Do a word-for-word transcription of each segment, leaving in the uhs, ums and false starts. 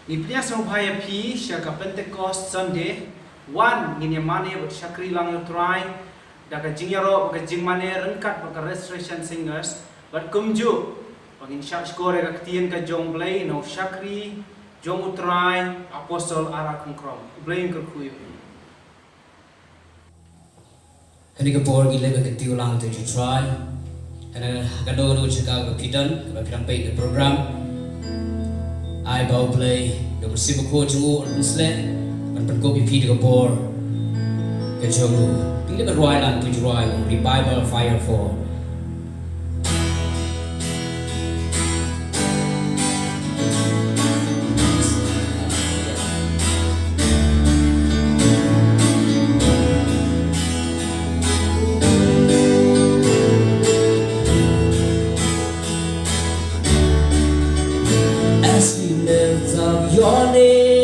Ngi pdiang sngewbha ïa phi sha ka Pentecost Sunday. Wan ngin ïa mane bad shakri lang ïa u Trai da ka jingïaroh bad ka jingmane ryngkat bad ka Restoration Singers. Bad kumjuh ba ngin shah shkor ïa ka ktien ka jong u Blei na u shakri jong u Trai, Apostol Ara Kongkrom. U Blei un kyrkhu ïa u. Kane ka por ngi leh ka kynti lang ïa u Trai. Kane ka dei ka jaka kaba phi don, kaba phi dang peit ïa ka program. Ai ba u Blei da u Mynsiem Bakhuid jong u un sleh ban pynkup ïa phi da ka bor ka jong u. Phi leh ban rwai lang ïa u Trai, Revival Fire Fall. As we lift up your name,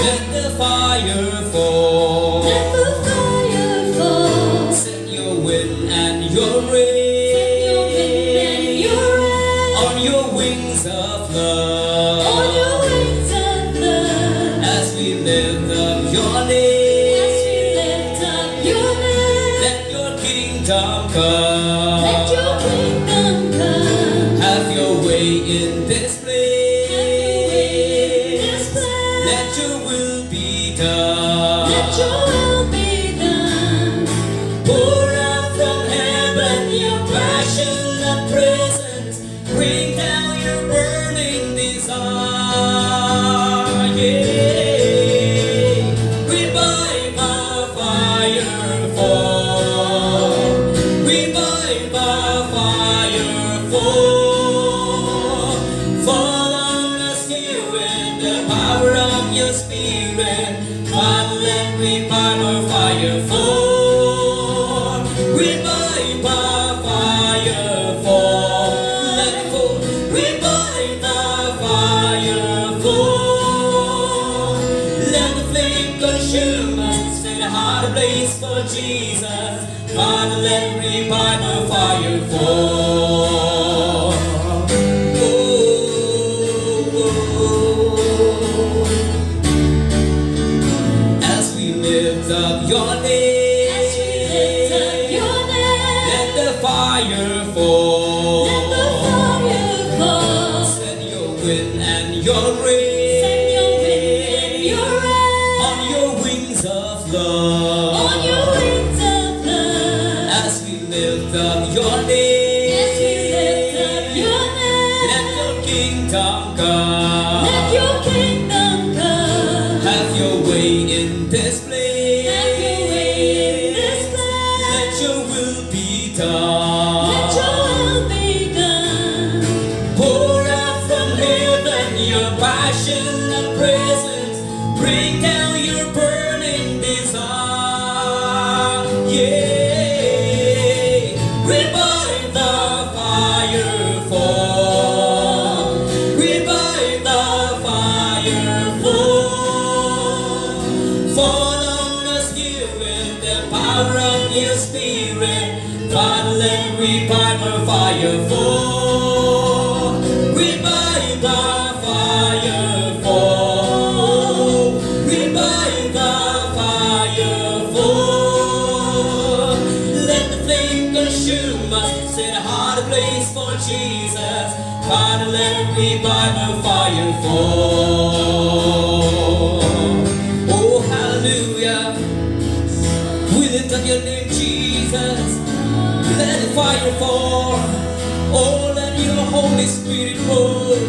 let the fire fall. Let the fire fall. Send your wind and your rain. Send your wind and your rain. On your wings of love. On your wings of love. As we lift up your name. As we lift up your name. Let your kingdom come. Let your kingdom come. Have your way in this place. Have your way in this place. Let your will be done. Let your will be done. Pour out from heaven your passionate presence. Bring down your burning desire. Yeah. Revival fire fall. Revival fire fall. Fall on us here with the power of your spirit. Father, let revival fire fall. Revival fire fall. Let it fall. Revival fire fall. Let the flame consume us. Set a heart ablaze for Jesus. Father, let revival fire fall. Oh, oh, oh. As we lift up your name, as we lift up your name, let the fire fall. Let the fire fall. Send your wind and your rain. Send your wind and your rain. On your wings of love. On your wings of love. As we lift up your name. As we lift up your name. Let your kingdom come. Let your kingdom come. Have your way in this place. Have your way in this place. Let your will be done. Let your will be done. Pour out from heaven your passionate presence. Bring down your burning desire. Yeah. Revive the fire fall. Revive the fire fall. Fall on us here with the power of your spirit. Father, let revival fire fall. Revival fire fall. Revival fire fall. Let the flame consume us. Set a heart ablaze for Jesus. Father, let revival fire fall. Oh, hallelujah. We lift up your name, Jesus. Let the fire fall. Oh, let your Holy Spirit move.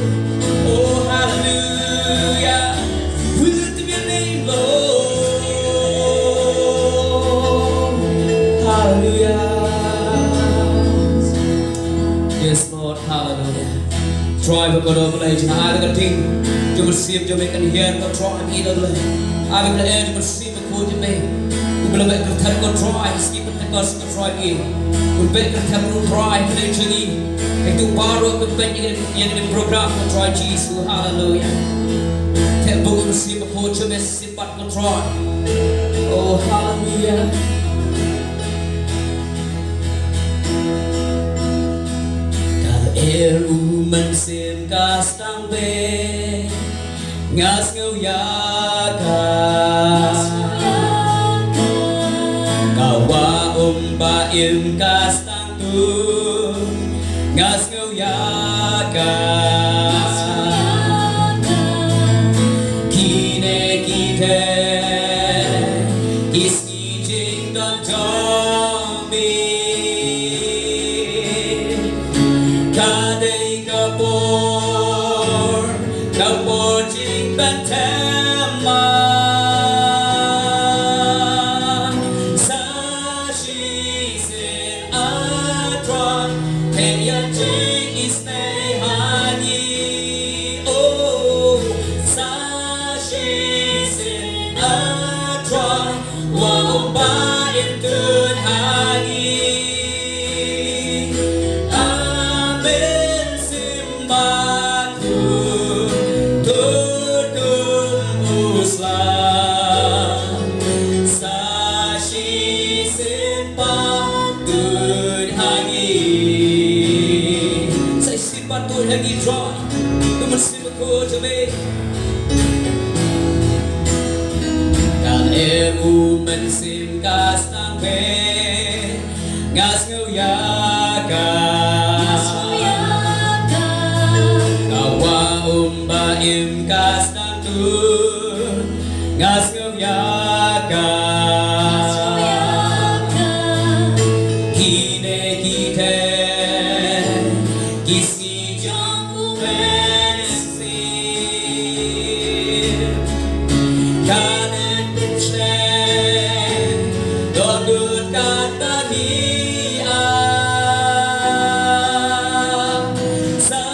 Oh, hallelujah. We lift up your name, Lord. Hallelujah. Yes, Lord, hallelujah. Trai ba ka dei Blei jong nga, ai ba ka ding jong ka mynsiem jong me kan hiar, ko Trai, ïa ka Blei. Ai ba ka dei jong ka mynsiem bakhuid jong me. U Blei ba ka thar, ko Trai, ski ba ka ko Trai, ïa u ba ka thar, ko Trai, ka dei jong ngi. Ai tu baroh ba peit ïa ka program, ko Trai Jisu, haleluya. Te ba ka mynsiem bakhuid jong me. Pat ko Trai. Oh, hallelujah. Ka lyer u Mynsiem Ka stang beit, nga sngew ïa ka. Ka wah um ba im ka stang tu, nga sngew ïa ka. Kine ki theh, ki sngi jingdon jong mi. Ka dei ka por, ka por jingpynthem. Sa shisien, A Trai, peit ïa jingisynei ha ngi. Oh, sa shisien, A Trai, wah um ba im tang ha ngi. A Mynsiem Bakhuid, tut kum u sla. Sa shisien pat tut ha ngi. Sa shisien pat tut ha ngi, Trai. U Mynsiem Bakhuid jong me. Kan em u Mynsiem ka stang beit, nga sngew ïa ka. Ka wah um ba im ka stang tu, nga sngew ïa ka. Kine ki theh, ki sngi jong u Mynsiem. Kan ym pynshlei, don lut katba ngi ap. Sa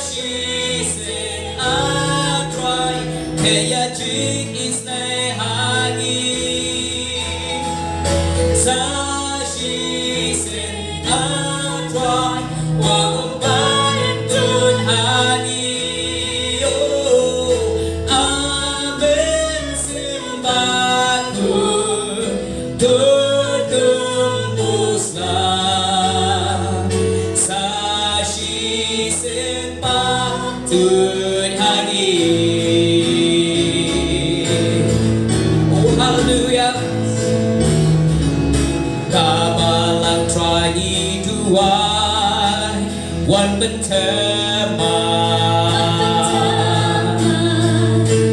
shisien, A Trai, peit ïa jingisynei ha ngi. Sa shisien, A Trai, wah um ba im tang ha ngi. Oh, A Mynsiem Bakhuid, tut kum u sla. Sa shisien pat tut ha ngi. Oh, haleluia. Ka Balang Trai ngi duwai, wan pynthem ma.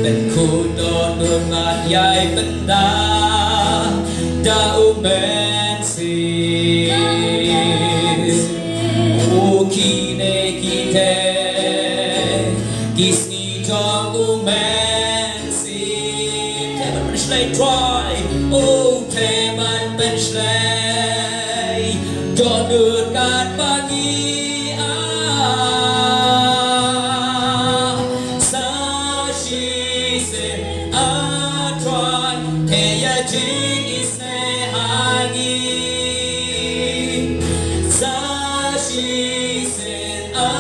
Pynkhuid, don lut bad ïai pynda da u Mynsiem. Oh, kine ki theh, ki sngi jong u Mynsiem. Theh ban pynshlei, Trai. Oh, theh ban pynshlei, don lut katba ngi ap. Sa shisien, A Trai, peit ïa jingisynei ha ngi. Sa shisien, A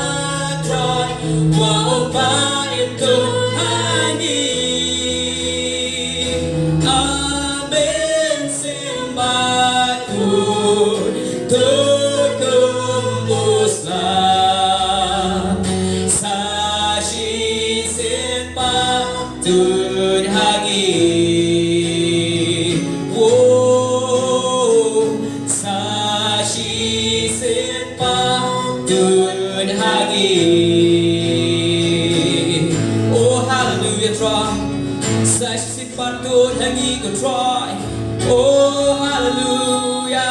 Trai, wah um ba im tang ha ngi. A Mynsiem Bakhuid, tut kum u sla. Sa shisien pat tut ha ngi. Oh, sa shisien pat tut ha ngi. Oh, haleluia, Trai. Sa shisien pat tut ha ngi, ko Trai. Oh, haleluia.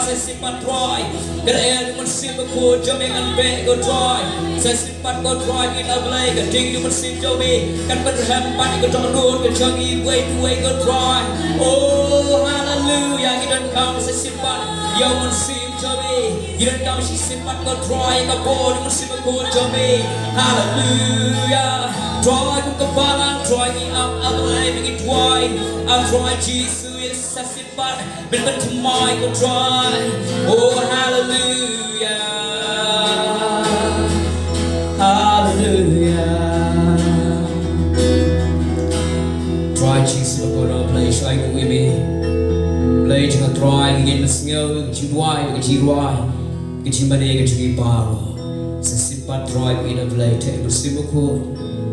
Sa shisien pat, Trai, ka dei u Mynsiem Bakhuid jong me ngan beh, ko Trai. Sa shisien pat, ko Trai, ngi la Blei, ka ding u Mynsiem jong me kan pynrhem pat ïa ka dohnud ka jong ngi uwei pa uwei, ko Trai. Oh, haleluia. Ngi donkam sa shisien pat ïa u Mynsiem jong me. Ngi donkam sa shisien pat, ko Trai, ïa ka bor u Mynsiem Bakhuid jong me. Haleluia. Trai, kum ka Balang Trai ngi ap, A Blei, ngi duwai, A Trai Jisu, ïa sa shisien pat men pynthymmai, ko Trai. Oh, haleluia. Haleluia. Trai Jisu, ko Blei, shai kum ïa me. Blei jong nga, Trai, ngi ngeit, ngi sngew ka jingduwai, ka jingrwai, ka jingmane ka jong ngi baroh. Sa shisien Ban troi bad ïa Blei te u Mynsiem Bakhuid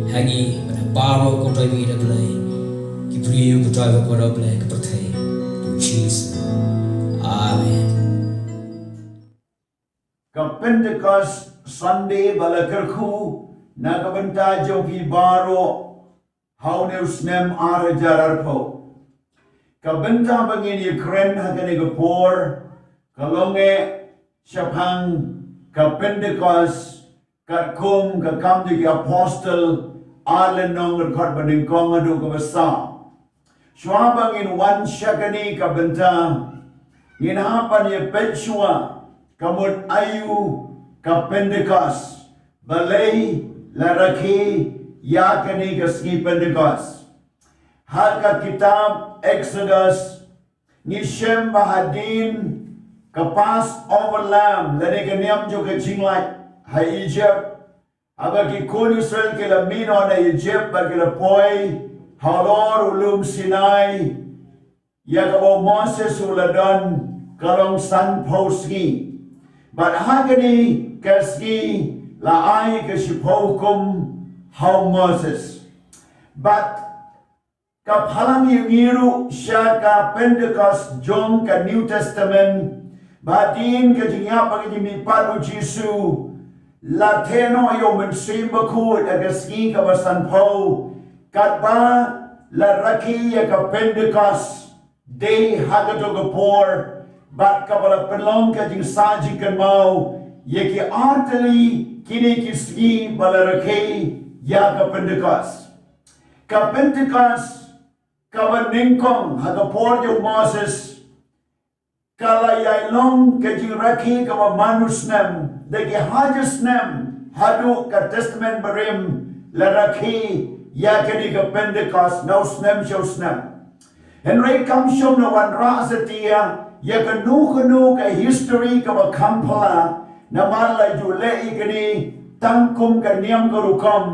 ha ngi, bad ha baroh ko troi bad ïa Blei, ki briew ko troi bad ko Blei, ka pyrthei. Jisu. Amen. Ka Pentecost Sunday ba la kyrkhu na ka bynta jong phi baroh ha une u snem ar hajar arphew. Ka bynta ba ngin ïakren ha kane ka por ka long eh shaphang ka Pentecost, katkum ka Kam jong ki Apostol, ar lynnong, dkhot ba nyngkong haduh kaba saw. Shuwa ba ngin wan sha kane ka bynta, ngin hap ban ïa peit shuwa ka mut aïu ka Pentecost, balei la rakhe ïa kane ka sngi Pentecost. Ha ka kitab Exodus ngi shem ba hadien ka Passover lamb, lane ka niam jong ka jinglait ha Egypt, haba ki khun Israel ki la mih noh na Egypt bad ki la poi halor u lum Sinai, ïa kaba u Moses u la don, ka long sanphew sngi. Bad ha kane ka sngi la ai ka shiphew hukum ha u Moses. Bad ka pynlong ïa ngi ruh sha ka Pentecost jong ka New Testament, ba hadien ka jingïap bad ka jingmihpat u Jisu, la theh noh ïa u Mynsiem Bakhuid ha ka sngi kaba sanphew, katba la rakhe ïa ka Pentecost Day ha kato ka por, bad kaba la pynlong ka jingsah jingkynmaw ïa ki artylli kine ki sngi ba la rakhe ïa ka Pentecost. Ka Pentecost kaba nyngkong ha ka por jong u Moses, ka la ïai long ka jingrakhe kaba man u snem, da ki hajar snem haduh ka Testament Barim la rakhe ïa kane ka Pentecost na u snem sha u snem. Hynrei kam shym la wanrah satia ïa kano kano ka history kaba kham phylla, namar la ju leh ïa kane tang kum ka niam ka rukom,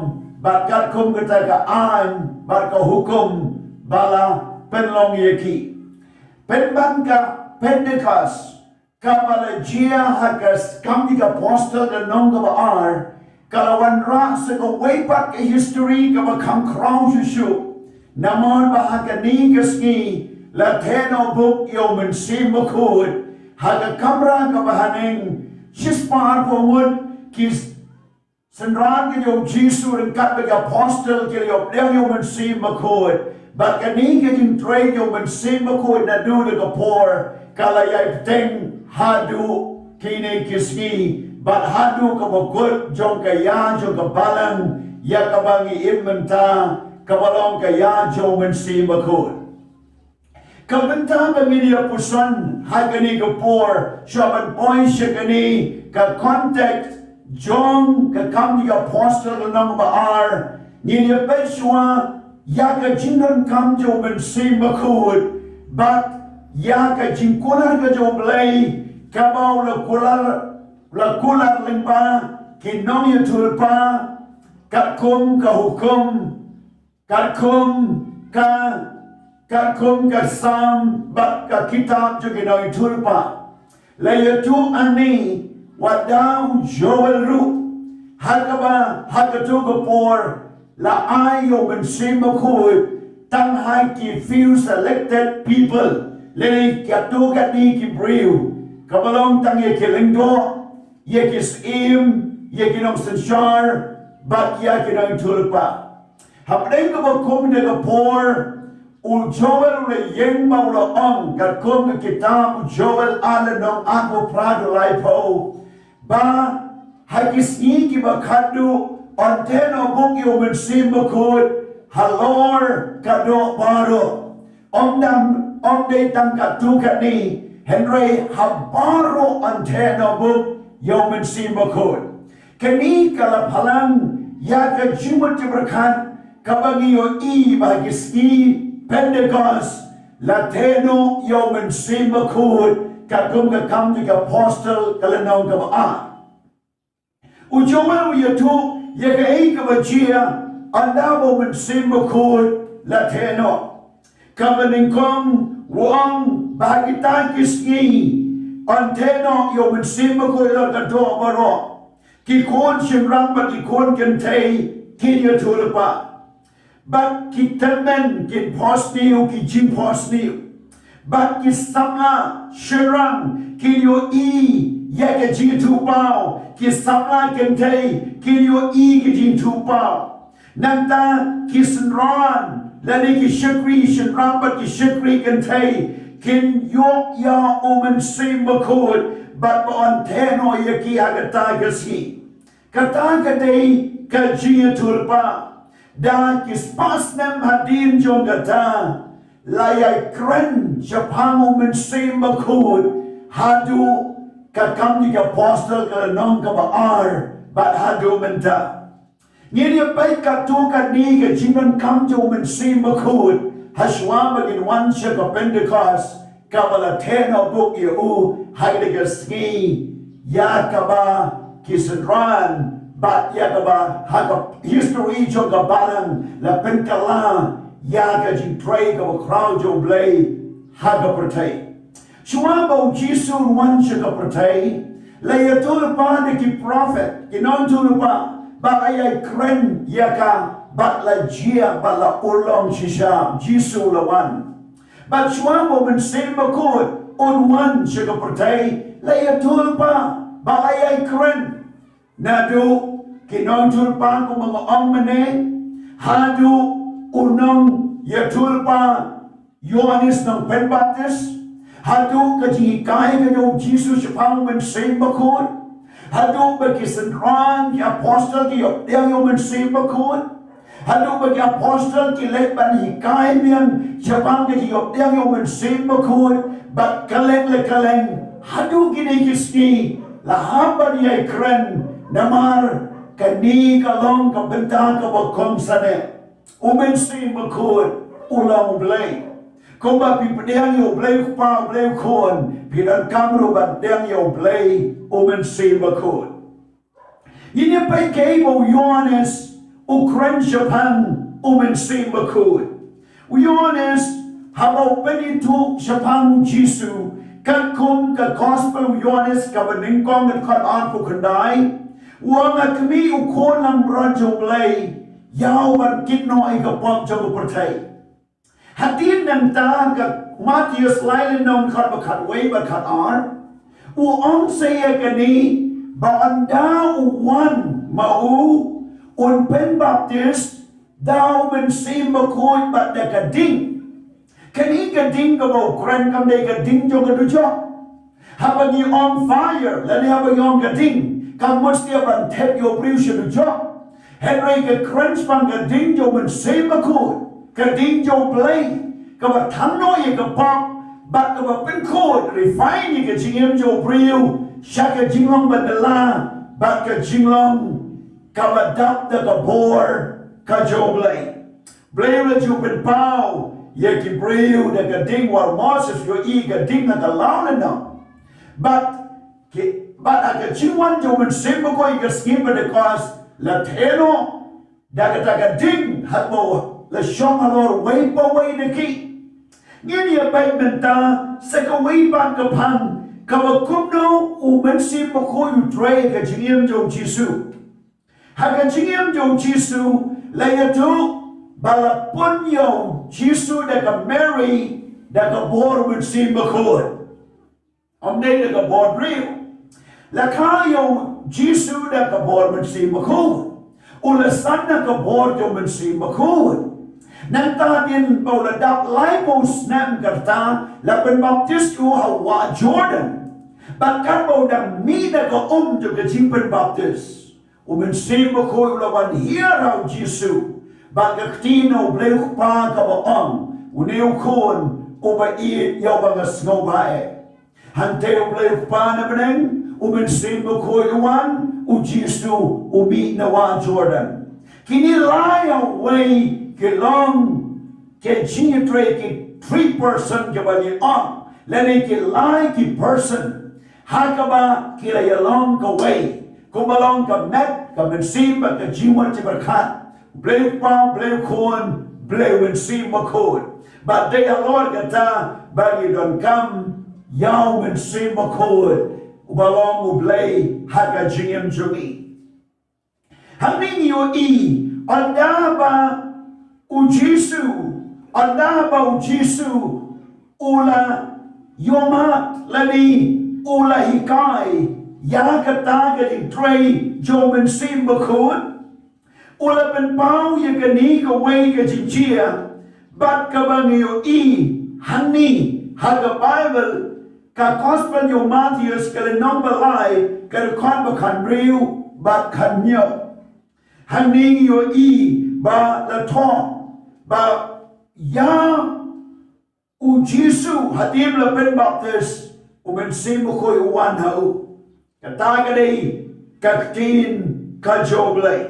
bad katkum kata ka aiñ bad ka hukum ba la pynlong ïa ki. Pynban ka Pentecost kaba la jia ha ka Kam ki Apostol lynnong kaba ar, ka la wanrah sa kawei pat ka history kaba kham khraw shuh shuh. Namar ba ha kane ka sngi la theh noh buh ïa u Mynsiem Bakhuid ha ka kamra kaba haneng, shispah arphew ngut ki synran ki jong u Jisu ryngkat bad ki Apostol ki la ïoh pdiang ïa u Mynsiem Bakhuid. Bad kane ka jingtrei jong u Mynsiem Bakhuid naduh da ka por ka la ïai bteng haduh kine ki sngi, bad haduh kaba kut jong ka ïa jong ka balang ïa kaba ngi im mynta, kaba long ka ïa jong u Mynsiem Bakhuid. Ka bynta ba ngin ïa puson ha kane ka por, shuwa ban poi sha kane ka context jong ka Kam ki Apostol lynnong ba ar, ngin ïa peit shuwa ïa ka jingdonkam jong u Mynsiem Bakhuid, bad ïa ka jingkular ka jong u Blei kaba u la kular, la kular lyngba ki nongïathuhlypa, katkum ka hukum, katkum ka, katkum ka Salm bad ka kitab jong ki nongïathuhlypa. La ïathuh hangne, wat da u Joel ruh, ha kaba ha kato ka por la ai ïa u Mynsiem Bakhuid tang ha ki few selected people, lane kato katne ki briew, kaba long tang ïa ki lyngdoh, ïa ki syiem, ïa ki nongsynshar, bad ïa ki nongïathuhlypa. Hapdeng kaba kum da ka por, u Joel u la ïeng bad u la ong, katkum ka kitab u Joel ar lynnong arphew phra haduh laiphew, ba ha ki sngi kiba khatduh yn theh noh buh ïa u Mynsiem Bakhuid halor ka doh baroh. Ym dang, ym dei tang katto katne, hynrei ha baroh yn theh noh buh ïa u Mynsiem Bakhuid. Kane ka la pynlong ïa ka jingmut jingpyrkhat kaba ngi ïohi ba ha ki sngi Pentecost la theh noh ïa u Mynsiem Bakhuid, katkum ka Kam ki Apostol ka lynnong kaba ar. U Joel u ïathuh ïa kaei kaba jia ynda ba u Mynsiem Bakhuid la theh noh. Kaba nyngkong u ong ba ha kita ki sngi yn theh noh ïa u Mynsiem Bakhuid halor ka doh baroh. Ki khun shynrang bad ki khun kynthei kin ïathuhlypa. Bad ki tymmen kin phohsniew, ki jingphohsniew. Bad ki samla shynrang kin ïohi ïa ka jingïathuhpaw, ki samla kynthei kin ïohi ka jingïathuhpaw. Nangta ki synran lane ki shakri shynrang bad ki shakri kynthei kin ïoh ïa U Mynsiem Bakhuid bad ba yn theh noh ïa ki ha kata ka sngi. Kata ka dei ka jingïathuhlypa. Da ki spah snem hadien jong kata, la ïakren shaphang U Mynsiem Bakhuid haduh Ka Kam ki Apostol ka lynnong kaba ar bad haduh mynta. Ngin ïa peit katto katne ka jingdonkam jong U Mynsiem Bakhuid ha shuwa ba ngin wan sha ka Pentekost, kaba la theh noh buk ïa u ha kata ka sngi, ïa kaba ki synran bad ïa kaba ha ka history jong ka balang la pynkylla ïa ka jingtrei kaba khraw jong U Blei ha ka pyrthei. Shuwa ba U Jisu un wan sha ka pyrthei, la ïathuhlypa da ki prophet, ki nongïathuhlypa, bad la ïakren ïa ka, bad la jia, bad la urlong shisha, Jisu la wan. Bad shuwa ba U Mynsiem Bakhuid un wan sha ka pyrthei, la ïathuhlypa, bad la ïakren. Naduh ki nongïathuhlypa kumba nga ong mynne, haduh u nongïathuhlypa Ïoannis Nongpynbaptis, haduh ka jinghikai ka jong U Jisu shaphang U Mynsiem Bakhuid, haduh ba ki synran ki apostol ki ïoh pdiang ïa U Mynsiem Bakhuid, haduh ba ki apostol ki leit ban hikai biang shaphang ka jingïoh pdiang ïa U Mynsiem Bakhuid, bad kylleng la kylleng, haduh kine ki sngi, la hap ban ïai kren, namar kane ka long ka bynta kaba kongsan eh. U Mynsiem Bakhuid u long U Blei. Kumba phi pdiang ïa U Blei U Kpa, U Blei U Khun, phi donkam ruh ban pdiang ïa U Blei U Mynsiem Bakhuid. Ngin ïa peit kaei ba u Ïoannis u kren shaphang U Mynsiem Bakhuid. U Ïoannis haba u pynithuh shaphang U Jisu, katkum ka Gospel u Ïoannis kaba nyngkong ka dkhot arphew khyndai, u ong, nga khmih u Khun langbrot jong U Blei, ïa u ban kit noh ïa ka pop jong ka pyrthei. Hadien nangta ka Mathaios lai lynnong khat ba khatwei bad khatar, u ong sa ïa kane, ba ynda u wan ma u, un pynbaptis da U Mynsiem Bakhuid bad da ka ding. Kane ka ding kaba u kren kam dei ka ding jong ka dujok. Haba ngi ong fire, lane haba ngi ong ka ding, kam mut shuh ban thep ïa u briew sha dujok. Hynrei ka kren shaphang ka ding jong U Mynsiem Bakhuid, ka ding jong U Blei, kaba thang noh ïa ka pop, bad kaba pynkhuid, refine ïa ka jingim jong u briew sha ka jinglong ba nylla, bad ka jinglong kaba dap da ka bor ka jong U Blei. Blei u la ju pynpaw ïa ki briew da ka ding, wat Moses u ïohi ka ding ha ka law lynnong. Bad ki, bad ha ka jingwan jong U Mynsiem Bakhuid ha ka sngi Pentekost, la theh noh da kata ka ding, haba la shong halor uwei pa uwei na ki. Ngin ïa peit mynta sa kawei pat ka phang, kaba kumno U Mynsiem Bakhuid u trei ha ka jingim jong U Jisu. Ha ka jingim jong U Jisu, la ïathuh ba la pun ïa U Jisu da ka Mary, da ka bor U Mynsiem Bakhuid. Ym dei da ka bor briew. La kha ïa U Jisu da ka bor U Mynsiem Bakhuid. U la san da ka bor jong U Mynsiem Bakhuid. Nangta hadien ba u la dap laiphew snem ka rta, la pynbaptis u ha wah Jordan. Bad katba u dang mih na ka um jong ka jingpynbaptis, U Mynsiem Bakhuid u la wan hiar ha U Jisu. Bad ka ktien U Blei U Kpa kaba ong, une U Khun uba ïeit ïa uba nga sngewbha eh. Hangtei U Blei U Kpa na bneng, U Mynsiem Bakhuid u wan, U Jisu u mih na wah Jordan. Kine lai ha uwei ki long ki jingïatrei ki three person kiba ngi ong, lane ki lai ki person. Ha kaba ki la ïalong kawei, kumba long ka met, ka mynsiem bad ka jingmut jingpyrkhat. Blei U Kpa, Blei U Khun, Blei U Mynsiem Bakhuid. Bad dei halor kata ba ngi donkam ïa U Mynsiem Bakhuid, uba long U Blei ha ka jingim jong ngi. Hangne ngi ïohi, ynda ba u Jisu, ynda ba u Jisu u la ïohmad lane u la hikai ïa kata ka jingtrei jong u Mynsiem Bakhuid, u la pynpaw ïa kane kawei ka jingjia, bad kaba ngi ïohi hangne ha ka Baibl, ka Gospel jong u Mathaios ka lynnong ba lai, ka dkhot ba khathynriew bad khathynñiew. Hangne ngi ïohi ba la thoh ba ïa u Jisu, hadien ba la pynbaptis, u Mynsiem Bakhuid u wan ha u. Kata ka dei ka ktien ka jong U Blei.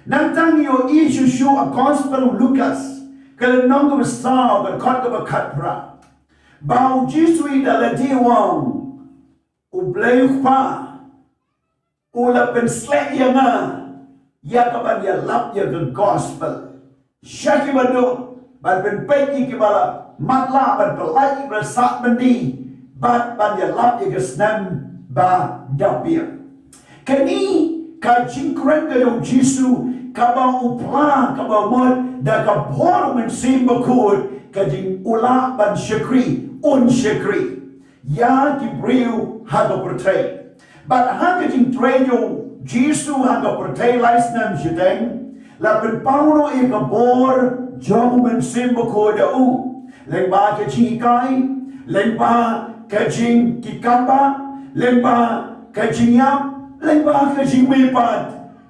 Nangta ngi ïohi shuh shuh ha Gospel u Lukas, ka lynnong kaba saw, ka dkhot kaba khatphra, ba u Jisu i da lade u ong, U Blei u Kpa u la pynsleh ïa nga ïa ka ban ïalap ïa ka Gospel sha kiba duk, ban pynpeit ïa kiba la matlah, ban pyllait ïa kiba la sah byndi, bad ban ïalap ïa ka snem ba dap biang. Kane ka jingkren ka jong u Jisu, kaba u phla, kaba mut da ka bor u Mynsiem Bakhuid, ka jing u lah ban shakri, un shakri ïa ki briew ha ka pyrthei. Bad ha ka jingtrei jong u Jisu ha ka pyrthei lai snem shiteng, la pynpaw noh ïa ka bor jong u Mynsiem Bakhuid ha u. Lyngba ka jinghikai, lyngba ka jingkitkhlieh, lyngba ka jingïap, lyngba ka jingmihpat,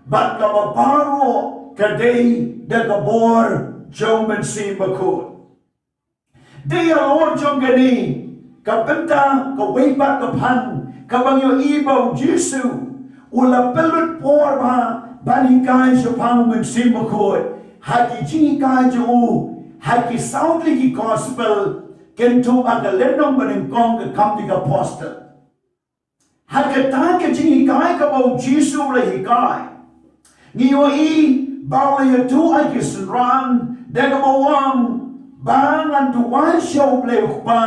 bad kaba baroh ka dei da ka bor jong u Mynsiem Bakhuid. Dei halor jong kane ka bynta kawei pat ka phang kaba ngi ïohi ba u Jisu u la pynlut por bha ban hikai shaphang u Mynsiem Bakhuid ha ki jinghikai jong u ha ki saw tylli ki Gospel, kyntu ha ka lynnong banyngkong ka Kam ki Apostol. Ha kata ka jinghikai kaba u Jisu u la hikai, ngi ïohi ba u la ïathuh ha ki synran da kaba u ong ba ngan duwai sha u Blei u Kpa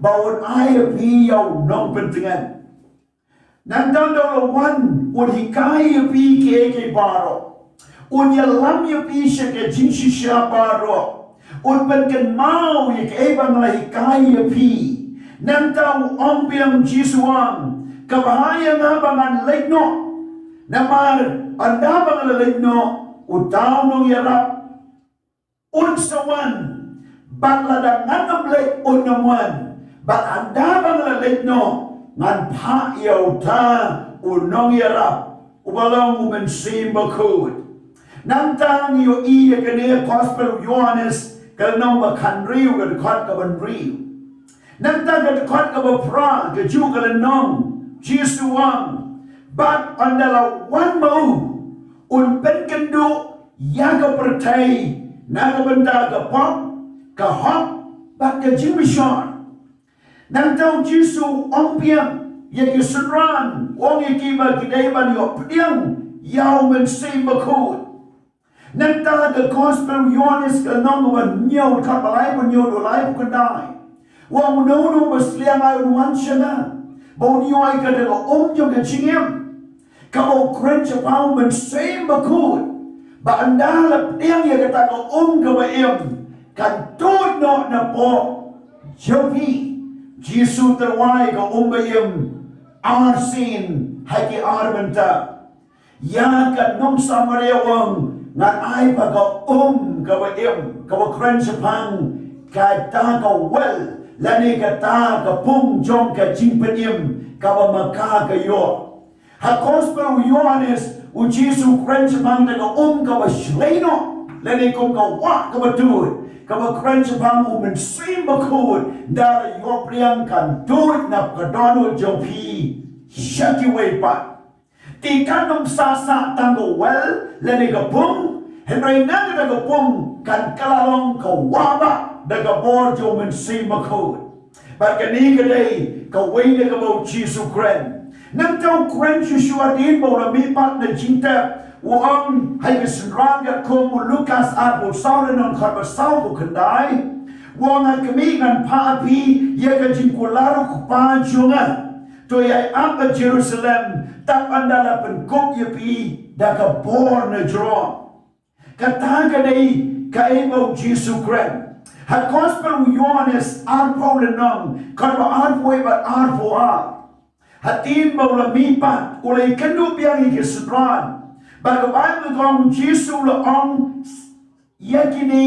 ba un ai ïa phi ïa u Nongpyntngen. Nangta ynda u la wan un hikai ïa phi kiei kiei baroh, un ïalam ïa phi sha ka jingshisha baroh, un pynkynmaw ïa kaei ba nga la hikai ïa phi. Nangta u ong biang, u Jisu u ong, ka bha ïa nga ba ngan leit noh. Namar ynda ba nga la leit noh, uta u nongïarap un sa wan, bad lada ngan ym leit un ym wan. Bad ynda ba nga la leit noh, ngan phah ïa uta u nongïarap, uba long u Mynsiem Bakhuid. Nangta ngi ïohi ïa kane ha Gospel u Ïoannis, ka lynnong ba khathynriew, ka dkhot kaba hynriew. Nangta ka dkhot kaba phra, kajuh ka lynnong, Jisu u ong, bad ynda la wan ma u, un pynkynduh ïa ka pyrthei na ka bynta ka pop, ka hok, bad ka jingmynsiem. Nangta u Jisu u ong biang ïa ki synran, u ong ïa ki ba ki dei ban ïoh pdiang ïa u Mynsiem Bakhuid. Nangta ka Gospel u Ïoannis ka lynnong ba hynñiew, ka ba laiphew hynñiew haduh laiphew khyndai, u ong, uno uno uba sliang ai un wan sha nga, ba un ïoh ïa kata ka um jong ka jingim. Kaba u kren shaphang u Mynsiem Bakhuid, ba ynda la pdiang ïa kata ka um kaba im, kan tuid noh napoh jong phi. Jisu u tyrwa ïa ka um ba im arsien ha ki ar bynta. Ïa ka nong Samaria u ong, ngan ai ba ka um kaba im, kaba kren shaphang kata ka well lane kata ka pung jong ka jingpynim kaba ma ka ka ïoh. Ha Gospel u Ïoannis, u Jisu u kren shaphang kata ka um kaba shlei noh, lane kum ka wah kaba tuid, kaba kren shaphang u Mynsiem Bakhuid, ynda la ïoh pdiang kan tuid na ka dohnud jong phi sha kiwei pat. Te kan ym sah sah tang ka well lane ka pung, hynrei na kata ka pung kan kylla long ka wah bah da ka bor jong u Mynsiem Bakhuid. Bad kane ka dei kawei na kaba u Jisu u kren. Nangta u kren shuh shuh hadien ba u la mihpat na jingtep, u ong ha ka synran katkum u Lukas arphew saw, lynnong kaba sawphew khyndai, u ong, ha khmih, ngan phah ha phi ïa ka jingkular u Kpa jong nga. to ïai ap ha Jerusalem, tang ynda la pynkup ïa phi da ka bor na jrong. Kata ka dei kaei ba u Jisu u kren. Ha Gospel u Ïoannis arphew lynnong, kaba arphew wei bad arphew ar. Hadien ba u la mihpat, u la ïakynduh biang ïa ki synran. Bad ka Baibl ka ong u Jisu u la ong ïa kine,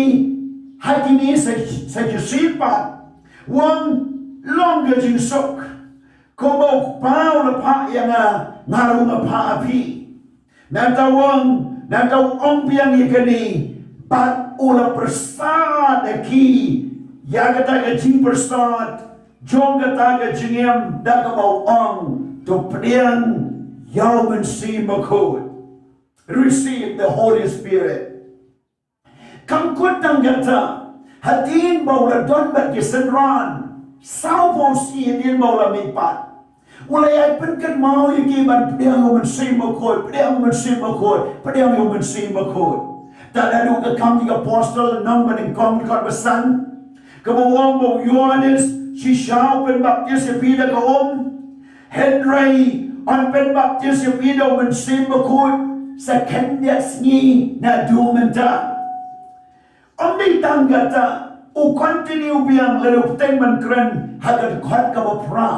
ha kine sa, sa shisien pat, u ong, long ka jingsuk. Kumba u Kpa u la phah ïa nga, nga ruh nga phah ha phi. Nangta u ong, nangta u ong biang ïa kane, bad u la pyrsad ïa ki, ïa kata ka jingpyrsad jong kata ka jingim, da kaba u ong, to pdiang ïa u Mynsiem Bakhuid. Receive the Holy Spirit. Kam kut tang kata, hadien ba u la don bad ki synran, sawphew sngi hadien ba u la mihpat, u la ïai pynkynmaw ïa ki ban pdiang ïa u Mynsiem Bakhuid, pdiang ïa u Mynsiem Bakhuid, pdiang ïa u Mynsiem Bakhuid. Tad haduh ka Kam ki Apostol lynnong banyngkong dkhot ba san, kaba u ong ba u Ïoannis shisha u pynbaptis ïa phi da ka um, hynrei un pynbaptis ïa phi da u Mynsiem Bakhuid sa khyndiat sngi naduh mynta. Ym dei tang kata, u continue biang lada u pteng ban kren ha ka dkhot kaba phra.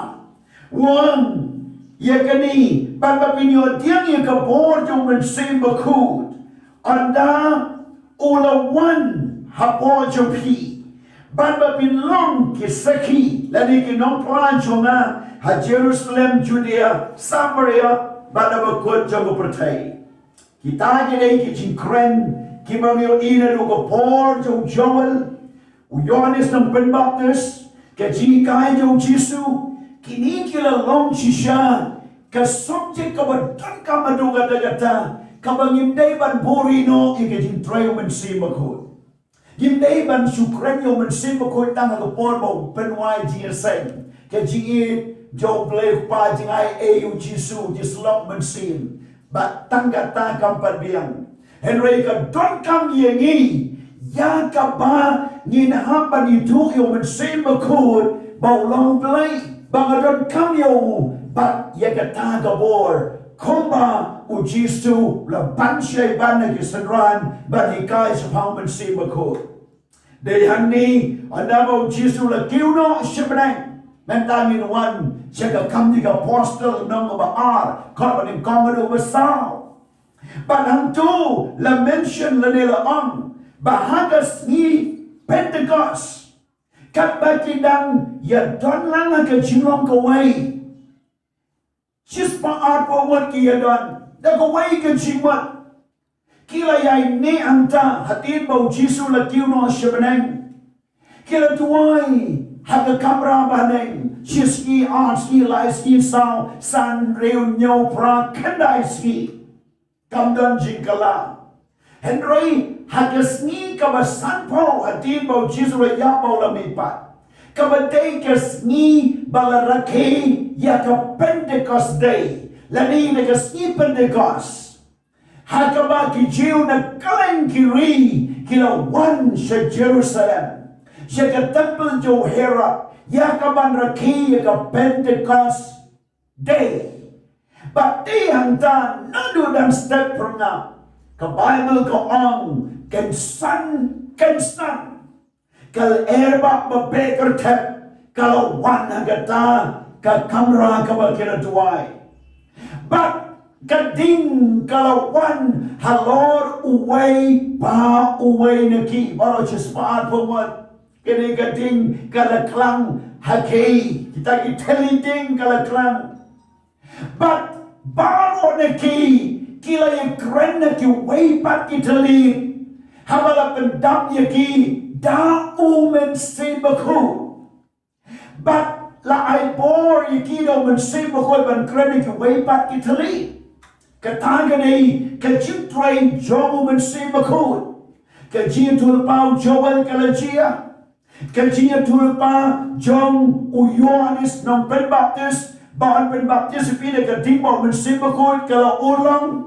U ong ïa kane, bad ba phin ïoh pdiang ïa ka bor jong u Mynsiem Bakhuid, ynda u la wan hapoh jong phi, bad ba phin long ki sakhi, lane ki nongphla jong nga, ha Jerusalem, Judea, Samaria, bad ha bakut jong ka pyrthei. Kita ki dei ki jingkren kiba ngi ïohi naduh ka por jong u Joel, u Ïoannis Nongpynbaptis, ka jinghikai jong u Jisu, kine ki la long shisha ka subject kaba donkam haduh katta katta, kaba ngim dei ban buhrieh noh ïa ka jingtrei u Mynsiem Bakhuid. Ngim dei ban shu kren ïa u Mynsiem Bakhuid tang ha ka por ba u pynwai jingïaseng, ka jingïeit jong u Blei u Kpa, jingai ei u Jisu, jingsyllok mynsiem. Bad tang kata kam pat biang. Hynrei ka donkam ïa ngi, ïa kaba ngin hap ban ithuh ïa u Mynsiem Bakhuid ba u long u Blei, ba nga donkam ïa u, bad ïa kata ka bor, kumba u Jisu u la ban shai ban na ki synran, ban hikai shaphang u Mynsiem Bakhuid. Dei hangne, ynda ba u Jisu u la kiew noh sha bneng, mynta ngin wan sha ka Kam ki Apostol lynnong ba ar, dkhot ba nyngkong haduh ba saw. Bad hangto la mention lane la ong ba ha ka sngi Pentecost, katba ki dang ïadon lang ha ka jinglong kawei, shispah arphew ngut ki ïadon da kawei ka jingmut. Ki la ïaineh hangta hadien ba u Jisu u la kiew noh sha bneng. Ki la duwai ha ka kamra bahaneng shi sngi, ar sngi, lai sngi, saw, san, hynriew, hynñiew, phra, khyndai sngi. Kam don jingkylla. Hynrei ha ka sngi kaba sanphew hadien ba u Jisu u la ïap bad u la mihpat, kaba dei ka sngi ba la rakhe ïa ka Pentecost Day, lane ïa ka sngi Pentecost, ha kaba ki Jiw na kylleng ki ri ki la wan sha Jerusalem, sha ka templ jong u Herod, ïa kaban rakhe ïa ka Pentecost Day. Bad te hangta naduh dang step phyrnai, ka Baibl ka ong, kynsan, kynsan, ka lyer bad ba beh kyrthep ka la wan ha kata ka kamra kaba ki la duwai. Bad ka ding ka la wan halor uwei pa uwei na ki. Baroh shispah arphew ngut. Kane ka ding ka la klang ha ki. Kita ki thylli ding ka la klang. Bad baroh na ki, ki la ïakren na kiwei pat ki thylli, haba la pyndap ïa ki da u Mynsiem Bakhuid. Bad la ai bor ïa ki da u Mynsiem Bakhuid ban kren na kiwei pat ki thylli. Kata ka dei ka jingtrei jong u Mynsiem Bakhuid. Ka jingïathuhlypa u Joel ka la jia. Ka jingïathuhlypa jong u Ïoannis Nongpynbaptis ba un pynbaptis ïa phi da ka ding bad u Mynsiem Bakhuid ka la urlong.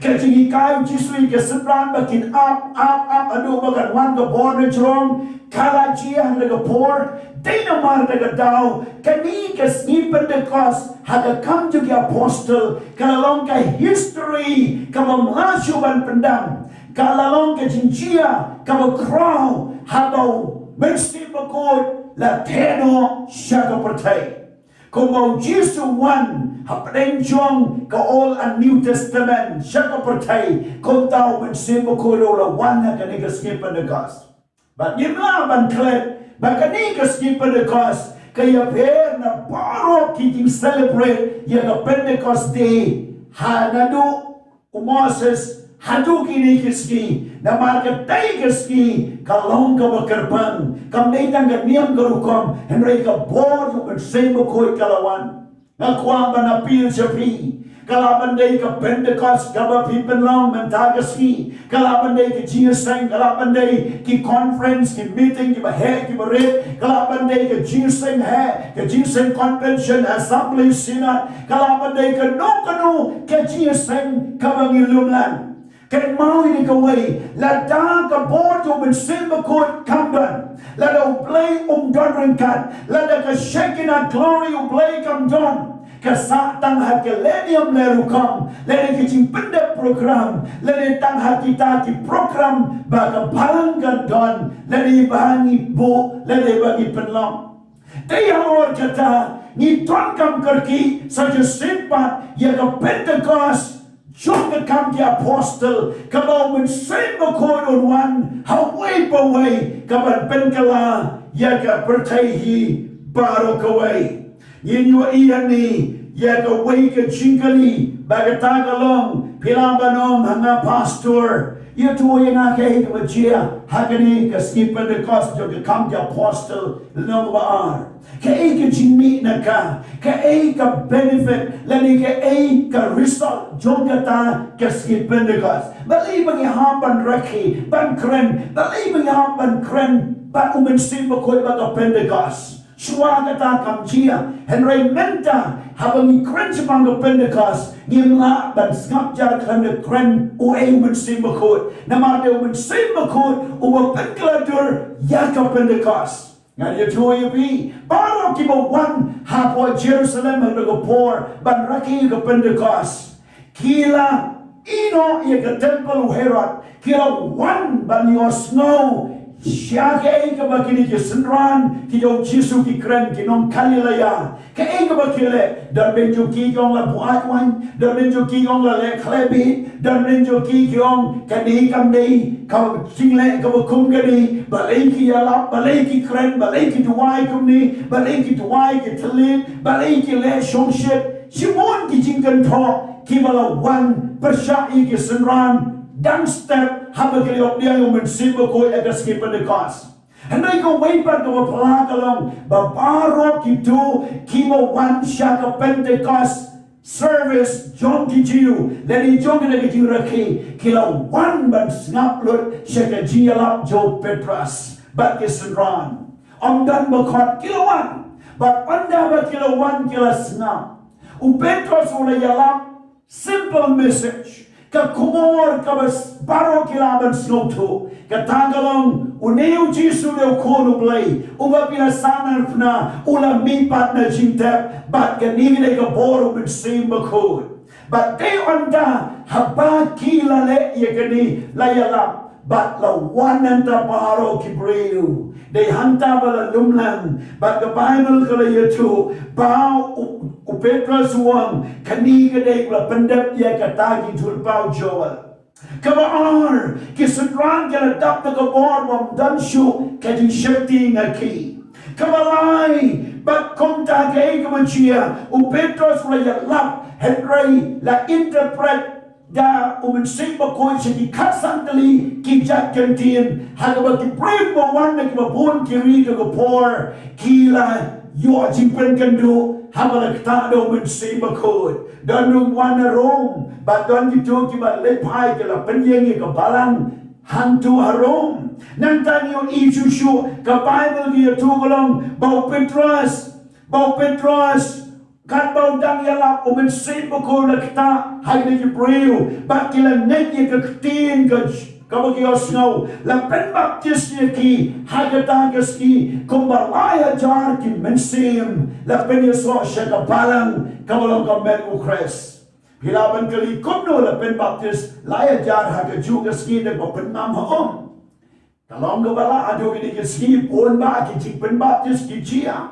Ka jinghikai u Jisu ïa ki synran ba kin ap, ap, ap, haduh ba kan wan ka bor na jrong, ka la jia ha ka por, dei namar da ka daw, kane ka sngi Pentecost, ha ka kam jong ki apostle, ka la long ka history, kaba ym lah shuh ban pyndam, ka la long ka jingjia, kaba khraw, haba u Mynsiem Bakhuid, la theh noh, sha ka pyrthei. Kumba u Jisu wan, hapdeng jong ka Old and New Testament, sha ka pyrthei, kumta u Mynsiem Bakhuid ruh u la wan ha kane ka sngi Pentecost. Bad ngim lah ban klet, ba kane ka sngi Pentecost, ka ïapher na baroh ki jing celebrate, ïa ka Pentecost Day, ha naduh u Moses, haduh kine ki sngi, namar katei ka sngi, ka long kaba kyrpang, kam dei tang ka niam ka rukom, hynrei ka bor u Mynsiem Bakhuid ka la wan. Nga kwah ban appeal sha phi, ka lah ban dei ka Pentecost, kaba phi pynlong mynta ka sngi, ka lah ban dei ka jingïaseng, ka lah ban dei ki conference, ki meeting, kiba heh, kiba rit, ka lah ban dei ka jingïaseng heh, ka jingïaseng convention, assembly, synod, ka lah ban dei kano kano ka jingïaseng kaba ngi lumlang. Kynmaw ïa kawei, lada ka bor jong u Mynsiem Bakhuid kam don, lada U Blei um don ryngkat, lada ka Shekinah glory U Blei kam don, ka sah tang ha ka leh niam leh rukom, lane ka jingpyndep program, lane tang ha kita ki program ba ka balang kan don, lane ba ngi buh, lane ba ngi pynlong. Te ïa halor kata, ngi donkam kyrkieh sa shisien pat ïa ka Pentecost jong ka kam ki apostle, kaba u Mynsiem Bakhuid un wan ha uwei pa uwei, kaban pynkylla ïa ka pyrthei hi baroh kawei. Ngin ïohi hangne ïa kawei ka jingkylli, ba kata ka long, phi lah ban ong ha nga pastor, ïathuh ïa nga kaei kaba jia ha kane ka sngi Pentecost jong ka kam ki apostle, lynnong ba ar. Kaei ka jingmih na ka, kaei ka benefit, lane kaei ka result jong kata ka sngi Pentecost. Balei ba ngi hap ban rakhe, ban kren, balei ba ngi hap ban kren bad u Mynsiem Bakhuid bad ka Pentecost. Shuwa kata kam jia, hynrei mynta, haba ngi kren shaphang ka Pentecost, ngim lah ban sngap jar khlem da kren uei u Mynsiem Bakhuid. Namar dei u Mynsiem Bakhuid uba pynkylla dur ïa ka Pentecost. Ngan ïathuh ïa phi, baroh kiba wan hapoh Jerusalem ha kata ka por ban rakhe ïa ka Pentecost, ki la ïeh noh ïa ka temple u Herod, ki la wan ban ïohsngew sha kaei kaba kine ki synran ki jong u Jisu ki kren, ki nong Galilea. Kaei kaba ki leh, don bynta jong ki ki ong la buaid waiñ, don bynta jong ki ki ong la leh khleh bit, don bynta jong ki ki ong kane kam dei ka jingleh kaba kum kane, balei ki ïalap, balei ki kren, balei ki duwai kumne, balei ki duwai ki thylliej, balei ki leh shongshit, shibun ki jingkynthoh kiba la wan pyrshah ïa ki synran dang step haba ki la ïoh pdiang ïa u Mynsiem Bakhuid ha ka sngi Pentecost. Hynrei kawei pat kaba phylla ka long ba baroh kito kiba wan sha ka Pentecost service jong ki Jiw, lane jong kane ka jingrakhe, ki la wan ban sngap lut sha ka jingïalap jong u Petros bad ki synran. Ym don ba khot, ki la wan. Bad ynda ba ki la wan ki la sngap. U Petros u la ïalap simple message. Ka khubor kaba s-, baroh ki lah ban sngewthuh. Kata ka long, une u Jisu dei u Khun u Blei, uba phi la sah na phna, u la mihpat na jingtep, bad kane ka dei ka bor u Mynsiem Bakhuid. Bad te ynda haba ki la leh ïa kane, la ïalap, bad la wan nangta baroh ki briew. Dei hangta ba la lumlang, bad ka Baibl ka la ïathuh ba u, u Petros u ong, kane ka dei ba la pyndep ïa kata ka jingïathuhlypa u Joel. Kaba ar, ki synran ki la dap da ka bor bym don shuh ka jingsheptieng ha ki. Kaba lai, bad kumta kaei kaba jia, u Petros u la ïalap, hynrei la interpret da u Mynsiem Bakhuid sha ki khatsan tylli ki jait kyntien, ha kaba ki briew ba wan na kiba bun ki ri da ka por, ki la ïoh jingpynkynduh, haba la ktah da u Mynsiem Bakhuid. Don ruh wan na Rom, bad don kito kiba leit phai ki la pynïeng ïa ka balang hangto ha Rom. Nangta ngi ïohi shuh shuh, ka Baibl ka ïathuh ka long, ba u Petros, ba u Petros, Katba u dang ïalap, u Mynsiem Bakhuid u la ktah ha kine ki briew, bad ki la ngeit ïa ka ktien ka, kaba ki ïohsngew. La pynbaptis ïa ki ha kata ka sngi, kumba lai hajar ki mynsiem la pynïasoh sha ka balang kaba long ka met u Khrist. Phi lah ban kylli kumno la pynbaptis lai hajar ha kajuh ka sngi, da kaba pynngam ha um. Ka long kaba lah, haduh kine ki sngi bun bah ki jingpynbaptis ki jia.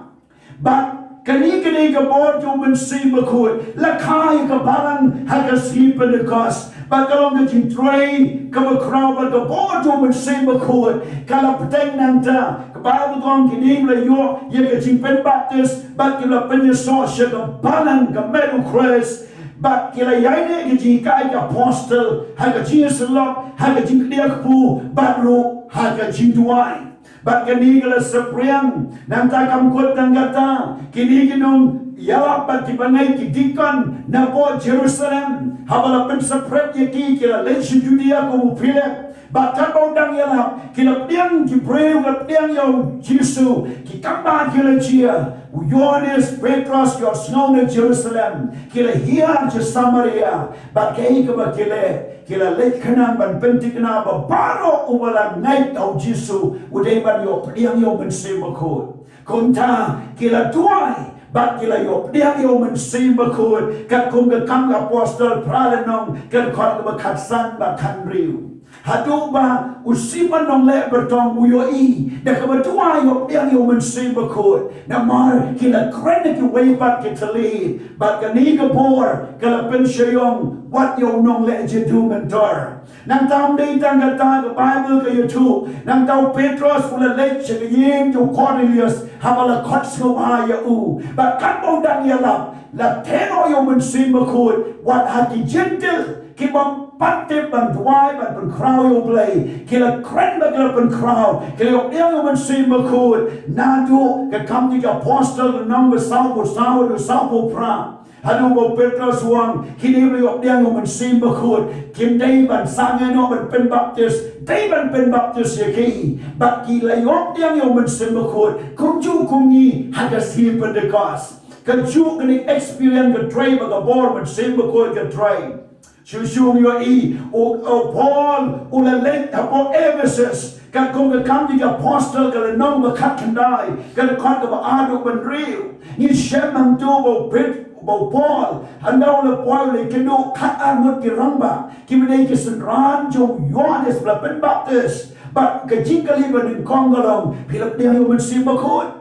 Bad kane, kane ka bor jong u Mynsiem Bakhuid la kha ïa ka balang ha ka sngi Pentekost. Bad ka long ka jingtrei kaba khraw, bad ka bor jong u Mynsiem Bakhuid ka la bteng nangta. Ka Baibl ka ong, kine ki la ïoh ïa ka jingpynbaptis bad ki la pynïasoh sha ka balang ka met u Khrist. Bad ki la ïaineh ïa ka jinghikai ki apostol ha ka jingïasyllok, ha ka jingkdiah kpu, bad ruh ha ka jingduwai. Bad kane ka la saphriang. Nangta kam kut tang kata, kine ki nongïalap bad ki bangeit, ki deacon napoh Jerusalem, haba la pynsaphriang ïa ki, ki la leit sha Judia kum u Philip. Bad katba u dang ïalap, ki la pdiang, ki briew ki la pdiang ïa u Jisu. Ki kam bah ki la jia. U Ïoannis, Petros, ki ïohsngew na Jerusalem, ki la hiar sha Samaria. Bad kaei kaba ki leh? Ki la leit khnang ban pynthikna ba baroh uba la ngeit ha u Jisu u dei ban ïoh pdiang ïa u Mynsiem Bakhuid. Kumta ki la duwai bad ki la ïoh pdiang ïa u Mynsiem Bakhuid, katkum ka Kam ki Apostol phra lynnong, ka dkhot kaba khatsan bad khathynriew. Haduh ba u Simon nongleh byrtong u ïohi da kaba duwai ïoh pdiang ïa u Mynsiem Bakhuid. Namar ki la kren da kiwei pat ki thylliej, bad kane ka bor ka la pynshai ïong wat ïa u nongleh jaduh mynta. Nangta ym dei tang kata, ka Baibl ka ïathuh, nangta u Petros u la leit sha ka ïing jong u Kornelius haba la khot sngewbha ïa u. Bad katba u dang ïalap, la theh noh ïa u Mynsiem Bakhuid, wat ha ki Jentil, ki bym pat tip ban duwai, ban pynkhraw ïa U Blei, ki la kren bad ki la pynkhraw, ki la ïoh pdiang ïa u Mynsiem Bakhuid. Naduh ka Kam ki Apostol lynnong ba sawphew saw haduh sawphew phra. Haduh ba u Petros u ong, kine ba la ïoh pdiang ïa u Mynsiem Bakhuid kim dei ban sangeh noh ban pynbaptis, dei ban pynbaptis ïa ki. Bad ki la ïoh pdiang ïa u Mynsiem Bakhuid kumjuh kum ngi ha ka sngi Pentekost. Kajuh kane ka experience ka trei bad ka bor Mynsiem Bakhuid ka trei. Shuh shuh ngi ïohi, u, u Paul u la leit hapoh Ephesus, katkum ka Kam ki Apostol ka lynnong ba khatkhyndai, ka dkhot kaba ar haduh ba hynriew. Ngi shem hangto ba u Pet-, ba u Paul, haba u la poi u la ïakynduh khatar ngut ki rangbah, kiba dei ki synran jong u Ïoannis ba la pynbaptis. Bad ka jingkylli banyngkong ka long, phi la pdiang ïa u Mynsiem Bakhuid?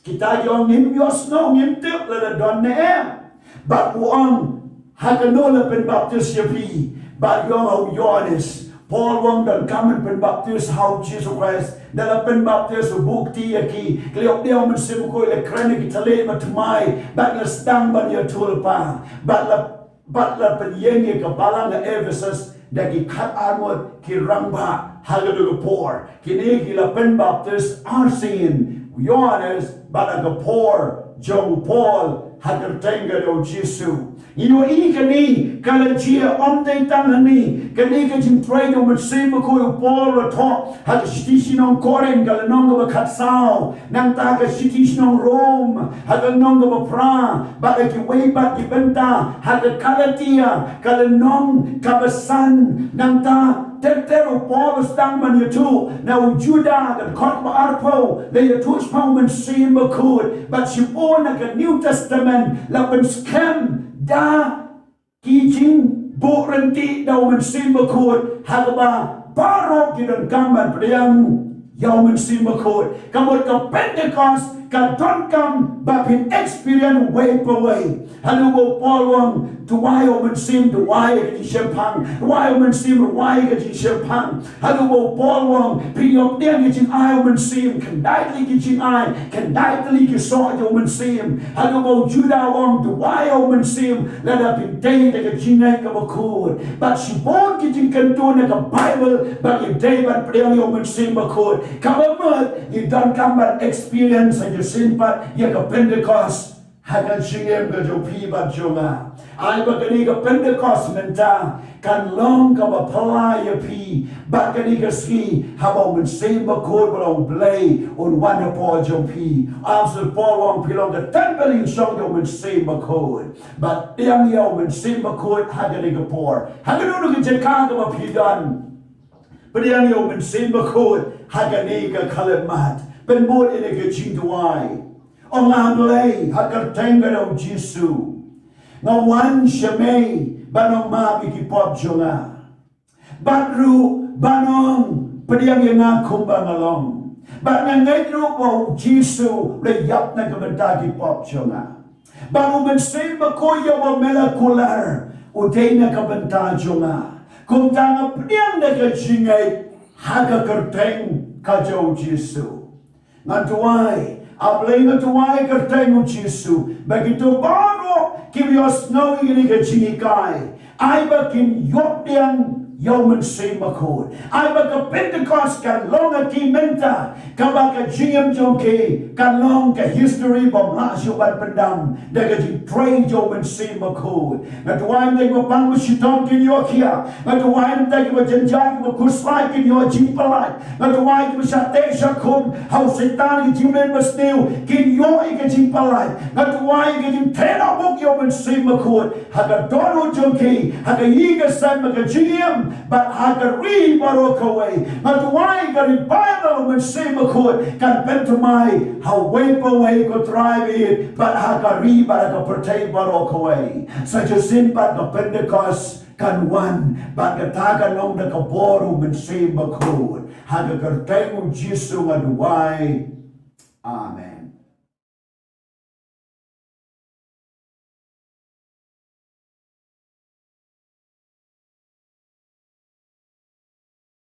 Kita ki ong ngim ïohsngew, ngim tip lada don ne em. Bad u ong, ha kano la pynbaptis ïa phi? Bad ki ong ha u Ïoannis. Paul u ong donkam ban pynbaptis ha u Jisu Khrist. Da la pynbaptis, u buh kti ïa ki. Ki la ïoh pdiang ïa u Mynsiem Bakhuid, la kren ïa ki thylliej ba thymmai. Bad la sdang ban ïathuhlypa. Bad la Bad la pynïeng ïa ka balang ha Ephesus da ki khatar ngut ki rangbah ha kato ka por. Kine ki la pynbaptis arsien, u Ïoannis, bad ha ka por jong u Paul, ha ka kyrteng ka jong u Jisu. Ngi ïohi kane ka la jia ym dei tang hangne, kane ka jingtrei jong u Mynsiem Bakhuid, u Paul u la thoh ha ka shithi shnong Korinth ka lynnong kaba khatsaw. Nangta ka shithi shnong Rom, ha ka lynnong kaba phra, bad ha kiwei pat ki bynta, ha ka Galatia, ka lynnong kaba san, nangta ter ter u Paul u sdang ban ïathuh, na u Juda, ka dkhot kaba arphew, la ïathuh shaphang u Mynsiem Bakhuid, bad shibun na ka New Testament, la pynskhem da ki jingbuh ryntih da u Mynsiem Bakhuid, ha kaba baroh ki donkam ban pdiang ïa u Mynsiem Bakhuid. Ka mut ka Pentecost ka donkam ba phin experience uwei pa uwei. Haduh ba u Paul u ong, duwai ïa u Mynsiem, duwai ïa ka jingshemphang, duwai ïa u Mynsiem, duwai ïa ka jingshemphang. Haduh ba u Paul u ong, phin ïoh pdiang ïa ka jingai u Mynsiem, khyndai tylli ki jingai, khyndai tylli ki soh jong u Mynsiem. Haduh ba u Juda u ong, duwai ïa u Mynsiem, lada phi dei da ka jingngeit kaba khuid. Bad shibun ki jingkyntu na ka Baibl ba ngi dei ban pdiang ïa u Mynsiem Bakhuid. Kaba mut ngi donkam ban experience ha ka sien pat ïa ka Pentecost. ha ka jingim ka jong phi bad jong nga. Ai ba kane ka Pentecost mynta kan long kaba phylla ïa phi bad kane ka sngi, haba u Mynsiem Bakhuid, ba long Blei, un wan hapoh jong phi. Apostol Paul u ong phi long ka templ ïing shong jong u Mynsiem Bakhuid. Bad pdiang ïa u Mynsiem Bakhuid ha kane ka por. Ha kano kano ka jaka kaba phi don, pdiang ïa u Mynsiem Bakhuid ha kane ka khyllipmat. Pynbud ïa kane ka jingduwai. Ong, A Blei, ha ka kyrteng ka jong u Jisu, nga wan sha me ban ong map ïa ki pop jong nga. Bad ruh ban ong, pdiang ïa nga kumba nga long. Bad nga ngeit ruh ba u Jisu u la ïap na ka bynta ki pop jong nga. Bad u Mynsiem Bakhuid, ïa uba me la kular, u dei na ka bynta jong nga. Kumta nga pdiang da ka jingngeit ha ka kyrteng ka jong u Jisu. Ngan duwai, A Blei, nga duwai ha ka kyrteng u Jisu ba kito baroh kiba ïohsngew ïa kane ka jinghikai, ai ba kin ïoh pdiang ïa u Mynsiem Bakhuid. Ai ba ka Pentecost kan long ha ki mynta, kaba ka jingim jong ki kan long ka history bym lah shuh ban pyndam da ka jingtrei jong u Mynsiem Bakhuid. Nga duwai ïa kito kiba pang ba shitom kin ïoh khiah. Nga duwai ïa kito kiba jynjar, kiba khuslai kin ïoh jingpyllait. Nga duwai ïa kiba shah teh shah khum ha u Soitan, ki jingmlien basniew, kin ïoh ïa ka jingpyllait. Nga duwai ïa ka jingtrei na buk ïa u Mynsiem Bakhuid ha ka dohnud jong ki, ha ka ïing ka sem, ha ka jingim, bad ha ka ri baroh kawei. Nga duwai ïa ka revival u Mynsiem Bakhuid kan pynthymmai ha uwei pa uwei, ko Trai, bad ha ka ri bad ha ka pyrthei baroh kawei. Sa shisien pat ka Pentecost kan wan, bad kata kan long da ka bor u Mynsiem Bakhuid. Ha ka kyrteng u Jisu nga duwai. Amen.